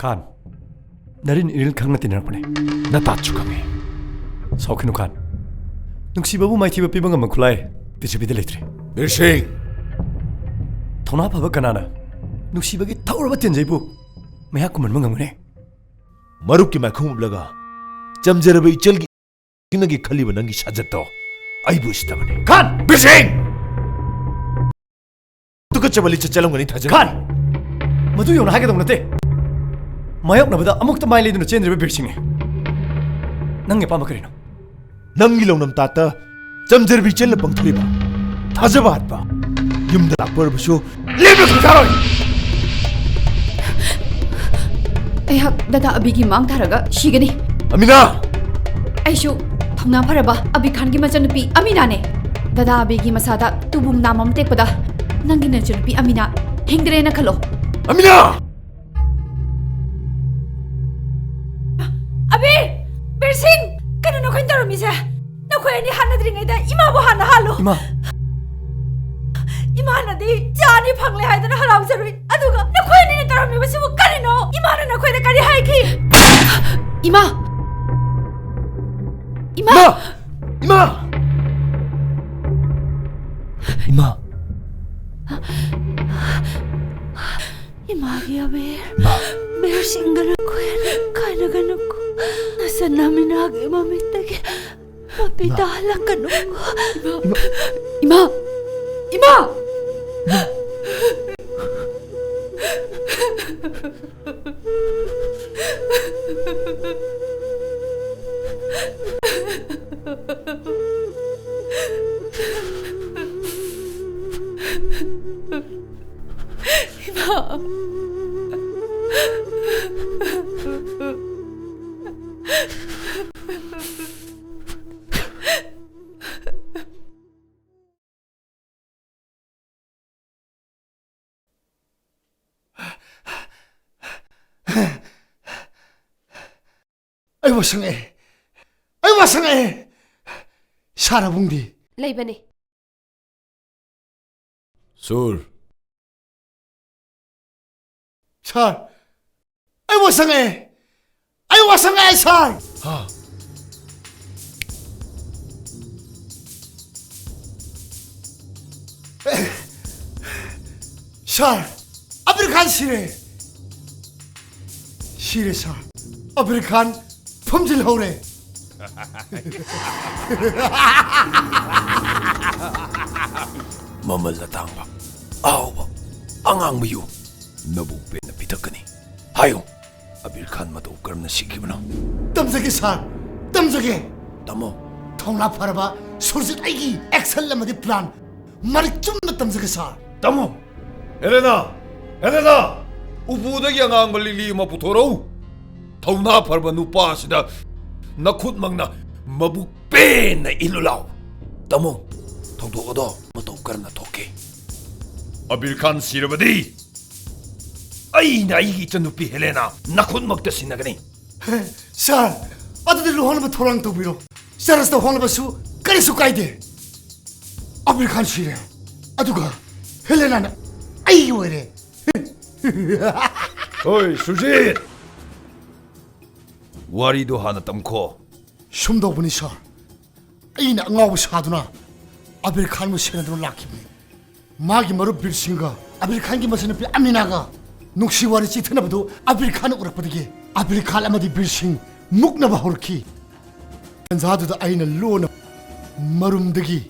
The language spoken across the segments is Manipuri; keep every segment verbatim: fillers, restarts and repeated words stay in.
ꯈꯥꯟ, ꯅꯔꯤꯟ ꯏꯔꯤꯜ ꯈꯪꯅ ꯇꯤꯟꯅꯔꯛꯄꯅꯦ꯫ ꯅꯇꯥꯠꯁꯨ ꯈꯪꯉꯦ꯫ ꯁꯥꯎꯈꯤꯅꯨ ꯈꯥꯟ꯫ ꯅꯨꯡꯁꯤꯕꯕꯨ ꯃꯥꯏꯊꯤꯕ ꯄꯤꯕ ꯉꯝꯕ ꯈꯨꯠꯂꯥꯏ ꯄ꯭ꯔꯤꯊꯤꯕꯤꯗ ꯂꯩꯇ꯭ꯔꯦ꯫ ꯕꯤꯔ ꯁꯤꯡ! ꯊꯧꯅꯥ ꯐꯕ ꯀꯅꯥꯅ ꯅꯨꯡꯁꯤꯕꯒꯤ ꯊꯧꯔꯕ ꯇꯦꯟꯖꯩꯕꯨ ꯃꯌꯥ ꯀꯨꯝꯍꯟꯕ ꯉꯝꯒꯅꯤ? ꯃꯔꯨꯞꯀꯤ ꯃꯥꯏꯈꯣꯡ ꯎꯞꯂꯒ ꯆꯝꯖꯔꯕ ꯏꯆꯜꯒꯤ ꯅꯪꯒꯤ ꯈꯜꯂꯤꯕ ꯅꯪꯒꯤ ꯁꯥꯖꯠꯇꯣ ꯑꯩꯕꯨ ꯎꯁꯤꯠꯇꯕꯅꯤ꯫ ꯈꯥꯟ! ꯕꯤꯔ ꯁꯤꯡ! ꯇꯨꯀꯠꯆꯕ ꯂꯤꯆꯠ ꯆꯠꯂꯝꯒꯅꯤ ꯊꯥꯖ꯫ ꯈꯥꯟ! ꯃꯗꯨ ꯌꯧꯅ ꯍꯥꯏꯒꯗꯧꯕ ꯅꯠꯇꯦ꯫ ꯃꯥꯌꯣꯛꯅꯕꯗ ꯑꯃꯨꯛꯇ ꯃꯥꯏ ꯂꯩꯗꯨꯅ ꯆꯦꯟꯗ꯭ꯔꯤꯕ ꯕꯤꯔ ꯁꯤꯡꯅꯤ꯫ ꯅꯪꯒꯤ ꯑꯄꯥꯝꯕ ꯀꯔꯤꯅꯣ? ꯅꯪꯒꯤ ꯂꯧꯅꯝ ꯇꯥꯠꯇ ꯆꯝꯖꯔꯕꯤ ꯏꯆꯦꯜꯅ ꯄꯪꯊꯣꯛꯏꯕ ꯊꯥꯖꯕ ꯍꯥꯠꯄ, ꯌꯨꯝꯗ ꯂꯥꯛꯄ ꯑꯣꯏꯔꯕꯁꯨ ꯂꯦꯞꯅ ꯈꯪꯁꯥꯔꯣꯏ꯫ ꯑꯩꯍꯥꯛ ꯗꯗꯥ ꯑꯕꯤꯒꯤ ꯃꯥꯡ ꯊꯥꯔꯒ ꯁꯤꯒꯅꯤ꯫ ꯑꯃꯤꯅꯥ! ꯑꯩꯁꯨ ꯊꯧꯅꯥ ꯐꯔꯕ ꯑꯕꯤ ꯈꯥꯟꯒꯤ ꯃꯆꯟꯅꯨꯄꯤ ꯑꯃꯤꯅꯥꯅꯦ꯫ ꯗꯗꯥ ꯑꯕꯤꯒꯤ ꯃꯁꯥꯗ ꯇꯨꯕꯨꯝ ꯅꯥꯝ ꯑꯃ ꯇꯦꯛꯄꯗ ꯅꯪꯒꯤ ꯅꯆꯟꯅꯨꯄꯤ ꯑꯃꯤꯅꯥ ꯍꯤꯡꯗ꯭ꯔꯦꯅ ꯈꯜꯂꯣ꯫ ꯑꯃꯤꯅꯥ! ꯑꯕꯤ! ꯕꯤꯔ ꯁꯤꯡ! ꯀꯩꯅꯣ ꯅꯈꯣꯏꯅ ꯇꯧꯔꯝꯃꯤꯁꯦ? ꯅꯈꯣꯏ ꯑꯅꯤ ꯍꯥꯠꯅꯗ꯭ꯔꯤꯉꯩꯗ ꯏꯃꯥꯕꯨ ꯍꯥꯟꯅ ꯍꯥꯠꯂꯨ꯫ ꯏꯃꯥ! ꯏꯃꯥꯅꯗꯤ ꯏꯆꯥ ꯑꯅꯤ ꯐꯪꯂꯦ ꯍꯥꯏꯗꯨꯅ ꯍꯔꯥꯎꯖꯔꯨꯏ, ꯑꯗꯨꯒ ꯅꯈꯣꯏ ꯑꯅꯤꯅ ꯇꯧꯔꯝꯃꯤꯕꯁꯤꯕꯨ ꯀꯔꯤꯅꯣ? ꯏꯃꯥꯅ ꯅꯈꯣꯏꯗ ꯀꯔꯤ ꯍꯥꯏꯈꯤ? ꯏꯃꯥ! ꯏꯃꯥ! ꯏꯃꯥ! ꯏꯃꯥ! ꯏꯃꯥꯒꯤ ꯑꯕꯦꯔ, ꯏꯃꯥ! ꯕꯤꯔ ꯁꯤꯡꯒ ꯅꯈꯣꯏ ꯑꯅꯤ ꯀꯥꯏꯅꯒꯅꯨꯀꯣ꯫ ꯅꯆꯟ ꯑꯃꯤꯅꯥꯒꯤ ꯃꯃꯤꯠꯇꯒꯤ ꯃꯄꯤ ꯏꯃꯥ! ꯇꯥꯍꯜꯂꯛꯀꯅꯨꯀꯣ꯫ ꯏꯃꯥ! ꯏꯃꯥ! ꯏꯃꯥ! ꯏꯃꯥ! ꯑꯩ ꯋꯥꯁꯪꯉꯛꯑꯦ! ꯑꯩ ꯋꯥꯁꯪꯉꯛꯑꯦ! ꯁꯥꯔ ꯑꯕꯨꯡꯗꯤ? ꯂꯩꯕꯅꯤ꯫ ꯁꯨꯔ꯫ ꯁꯥꯔ, ꯑꯩ ꯋꯥꯁꯪꯉꯛꯑꯦ꯫ ꯑꯩ ꯋꯥꯁꯪꯉꯛꯑꯦ, ꯁꯥꯔ꯫ ꯍꯥ? ꯁꯥꯔ, ꯑꯕꯤꯔ ꯈꯥꯟ ꯁꯤꯔꯦ꯫ ꯁꯤꯔꯦ, ꯁꯥꯔ꯫ ꯑꯕꯤꯔ ꯈꯥꯟ ꯐꯨꯝꯖꯤꯜꯍꯧꯔꯦ꯫ ꯃꯃꯜ ꯑꯇꯥꯡꯕ, ꯑꯍꯥꯎꯕ, ꯑꯉꯥꯡꯕ ꯌꯨ ꯅꯕꯨꯛ ꯄꯦꯟꯅ ꯄꯤꯊꯛꯀꯅꯤ꯫ ꯍꯥꯏꯌꯨ, ꯑꯕꯤꯔ ꯈꯥꯟ ꯃꯇꯧ ꯀꯔꯝꯅ ꯁꯤꯈꯤꯕꯅꯣ? ꯇꯝꯖꯒꯦ, ꯁꯥꯔ, ꯇꯝꯖꯒꯦ꯫ ꯇꯝꯃꯣ꯫ ꯊꯧꯅꯥ ꯐꯔꯕ ꯁꯨꯔꯖꯤꯠ ꯑꯩꯒꯤ ꯑꯦꯛꯁꯟ ꯑꯃꯗꯤ ꯄ꯭ꯂꯥꯟ ꯃꯔꯤꯛ ꯆꯨꯝꯅ ꯇꯝꯖꯒꯦ, ꯁꯥꯔ꯫ ꯇꯝꯃꯣ꯫ ꯍꯦꯂꯦꯅꯥ! ꯍꯦꯂꯦꯅꯥ! ꯎꯄꯨꯗꯒꯤ ꯑꯉꯥꯡꯕ ꯂꯤꯛꯂꯤ ꯑꯃ ꯄꯨꯊꯣꯔꯛꯎ꯫ ꯊꯧꯅꯥ ꯐꯔꯕ ꯅꯨꯄꯥ ꯑꯁꯤꯗ ꯅꯈꯨꯠꯃꯛꯅ ꯃꯕꯨꯛ ꯄꯦꯟꯅ ꯏꯜꯂꯨ ꯂꯥꯎ꯫ ꯇꯥꯃꯣ, ꯊꯧꯗꯣꯛ ꯑꯗꯣ ꯃꯇꯧ ꯀꯔꯝꯅ ꯊꯣꯛꯈꯤ? ꯑꯕꯤꯔ ꯈꯥꯟ ꯁꯤꯔꯕꯗꯤ ꯑꯩꯅ ꯑꯩꯒꯤ ꯏꯆꯟꯅꯨꯄꯤ ꯍꯦꯂꯦꯅꯥ ꯅꯈꯨꯠꯃꯛꯇ ꯁꯤꯟꯅꯒꯅꯤ꯫ ꯁꯥꯔ, ꯑꯗꯨꯗꯤ ꯂꯨꯍꯣꯡꯅꯕ ꯊꯧꯔꯥꯡ ꯇꯧꯕꯤꯔꯣ꯫ ꯆꯔꯆꯇ ꯍꯣꯡꯂꯕꯁꯨ ꯀꯔꯤꯁꯨ ꯀꯥꯏꯗꯦ꯫ ꯑꯕꯤꯔ ꯈꯥꯟ ꯁꯤꯔꯦ, ꯑꯗꯨꯒ ꯍꯦꯂꯦꯅꯥꯅ ꯑꯩꯒꯤ ꯑꯣꯏꯔꯦ꯫ ꯍꯣꯏ, ꯁꯨꯔꯖꯤꯠ! ꯋꯥꯔꯤꯗꯣ ꯍꯥꯟꯅ ꯇꯝꯈꯣ꯫ ꯁꯨꯝ ꯇꯧꯕꯅꯤ, ꯁꯥꯔ꯫ ꯑꯩꯅ ꯑꯉꯥꯎꯕ ꯁꯥꯗꯨꯅ ꯑꯕꯤꯔ ꯈꯥꯟꯕꯨ ꯁꯦꯟꯅꯗꯨꯅ ꯂꯥꯛꯈꯤꯕꯅꯤ꯫ ꯃꯥꯒꯤ ꯃꯔꯨꯞ ꯕꯤꯔ ꯁꯤꯡꯒ ꯑꯕꯤꯔ ꯈꯥꯟꯒꯤ ꯃꯆꯟꯅꯨꯄꯤ ꯑꯃꯤꯅꯥꯒ ꯅꯨꯡꯁꯤ ꯋꯥꯔꯤ ꯆꯤꯊꯅꯕꯗꯨ ꯑꯕꯤꯔ ꯈꯥꯟꯅ ꯎꯔꯛꯄꯗꯒꯤ ꯑꯕꯤꯔ ꯈꯥꯟ ꯑꯃꯗꯤ ꯕꯤꯔ ꯁꯤꯡ ꯃꯨꯛꯅꯕ ꯍꯧꯔꯛꯈꯤ꯫ ꯇꯟꯖꯥꯗꯨꯗ ꯑꯩꯅ ꯂꯣꯟꯅ ꯃꯔꯨꯝꯗꯒꯤ,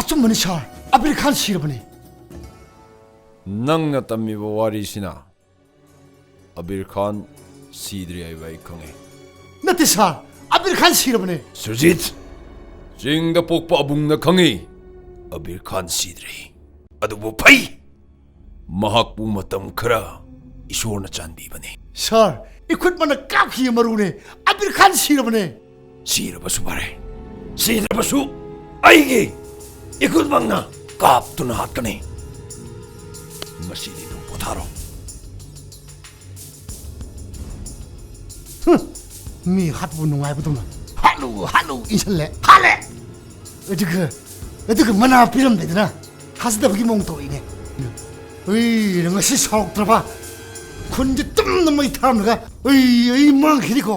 "ꯑꯆꯨꯝꯕꯅꯤ ꯁꯥꯔ, ꯑꯕꯤꯔ ꯈꯥꯟ ꯁꯤꯔꯕꯅꯤ"꯫ ꯅꯪꯅ ꯇꯝꯃꯤꯕ ꯋꯥꯔꯤꯁꯤꯅ ꯑꯕꯤꯔ ꯈꯥꯟ ꯁꯤꯗ꯭ꯔꯤ ꯍꯥꯏꯕ ꯑꯩ ꯈꯪꯉꯦ꯫ ꯅꯠꯇꯦ ꯁꯥꯔ, ꯑꯕꯤꯔ ꯈꯥꯟ ꯁꯤꯔꯕꯅꯦ꯫ ꯁꯨꯔꯖꯤꯠ, ꯆꯤꯡꯗ ꯄꯣꯛꯄ ꯑꯕꯨꯡꯅ ꯈꯪꯉꯤ, ꯑꯕꯤꯔ ꯈꯥꯟ ꯁꯤꯗ꯭ꯔꯤ꯫ ꯑꯗꯨꯕꯨ ꯐꯩ, ꯃꯍꯥꯛꯄꯨ ꯃꯇꯝ ꯈꯔ ꯏꯁꯣꯔꯅ ꯆꯥꯟꯕꯤꯕꯅꯤ꯫ ꯁꯥꯔ, ꯏꯈꯨꯠꯃꯛꯅ ꯀꯥꯞꯈꯤꯌꯦ ꯃꯔꯨꯅꯦ, ꯑꯕꯤꯔ ꯈꯥꯟ ꯁꯤꯔꯕꯅꯦ꯫ ꯁꯤꯔꯕꯁꯨ ꯐꯔꯦ, ꯁꯤꯗ꯭ꯔꯕꯁꯨ ꯑꯩꯒꯤ ꯏꯈꯨꯠꯃꯛꯅ ꯀꯥꯞꯇꯨꯅ ꯍꯥꯠꯀꯅꯤ꯫ ꯉꯁꯤꯗꯤ ꯑꯗꯨꯝ ꯄꯣꯊꯥꯔꯣ꯫ ꯍꯨꯝ, ꯃꯤ ꯍꯥꯠꯄꯕꯨ ꯅꯨꯡꯉꯥꯏꯕꯗꯧꯅ ꯍꯥꯠꯂꯨ, ꯍꯥꯠꯂꯨ ꯏꯟꯁꯜꯂꯦ, ꯍꯥꯠꯂꯦ꯫ ꯑꯗꯨꯒ, ꯑꯗꯨꯒ ꯃꯅꯥ ꯄꯤꯔꯝꯗꯦꯗꯅ ꯊꯥꯖꯗꯕꯒꯤ ꯃꯑꯣꯡ ꯇꯧꯔꯤꯅꯦ꯫ ꯍꯨꯏ, ꯉꯁꯤ ꯁꯥꯎꯔꯛꯇ꯭ꯔꯕ? ꯐꯨꯟꯁꯦ ꯇꯨꯝꯅ ꯃꯩ ꯊꯥꯔꯝꯂꯒ ꯑꯩ ꯑꯩ ꯃꯥꯡꯈꯤꯅꯤꯀꯣ꯫